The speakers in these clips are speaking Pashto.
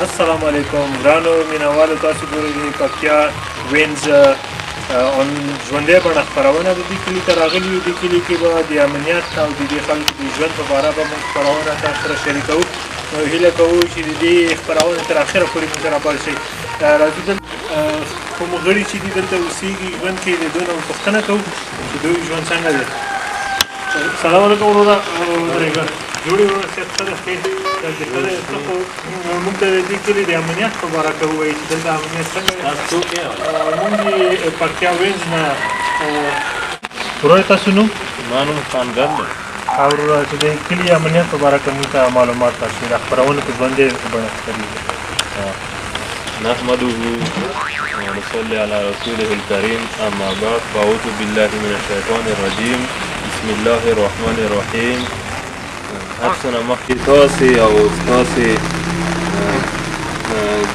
السلام علیکم ګرانو مینوالو، تاسو ګورئ د پکتیا وینز اون ژوندۍ بڼه خپرونه. د دې کلي ته راغلي یو. دې کلي کې به د امنیت او د دې خلکو د ژوند په باره به موږ خپرونه تاسو سره شریکوو، نو هیله کوو چې د دې خپرونې تر اخره پورې موږ سره پاتې شئ. راځو دلته کوم غړي چې دي دلته اوسېږي، ژوند کوي، د دوی نه به پوښتنه کوو چې دوی ژوند څنګه دی. سلام علیکم وروره، ودرېږه. جوړ یې وروره؟ صحت ښه ده؟ خیر دې ښه دی؟ ته خو موږ ته د دې کلي د امنیت په باره کې ووایي چې دلته امنیت څنګه دی؟ تاسو څوک یې؟ موږ د پکتیا وینز نه. وروره، تاسو نوم؟ زما نوم خانګل دی. او وروره، چې د کلي امنیت په باره کې موږ ته معلومات راکړي، دا خپرونه په ژوندۍ بڼه خپرېږي. نحمده ونصلي على رسوله الكريم، أما بعد، فأعوذ بالله من الشيطان الرجيم، بسم الله الرحمن الرحيم. هر څه نه مخکې تاسې او ستاسې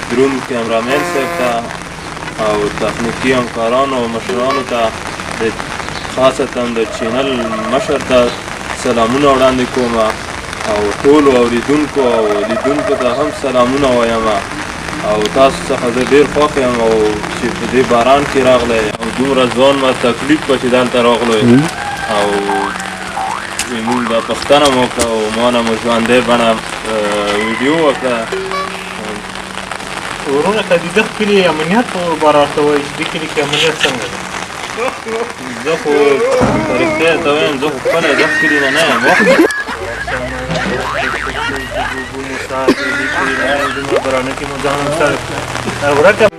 دروند کیمرامین صاحب ته او تخنیکي همکارانو او مشرانو ته، د خاصتا د چینل مشر ته سلامونه وړاندې کوم او ټولو اوریدونکو او لیدونکو ته هم سلامونه وایم. او تاسو څخه زه ډیر خوښ یم او چې په دې باران کې راغلی او دومره ځان ما تکلیف کړ چې دلته راغلی او موږ دا پوښتنه مو وکړه او ما نه مو ژوندۍ بڼه ویډیو وکړه. وروره، که د دغه کلي امنیت په باره راته ووایي چې دې کلي کې امنیت څنګه دی؟ زه خو په رښتیا ته وایم، زه خو خپله دغه کلي نه نه یم. ورکه.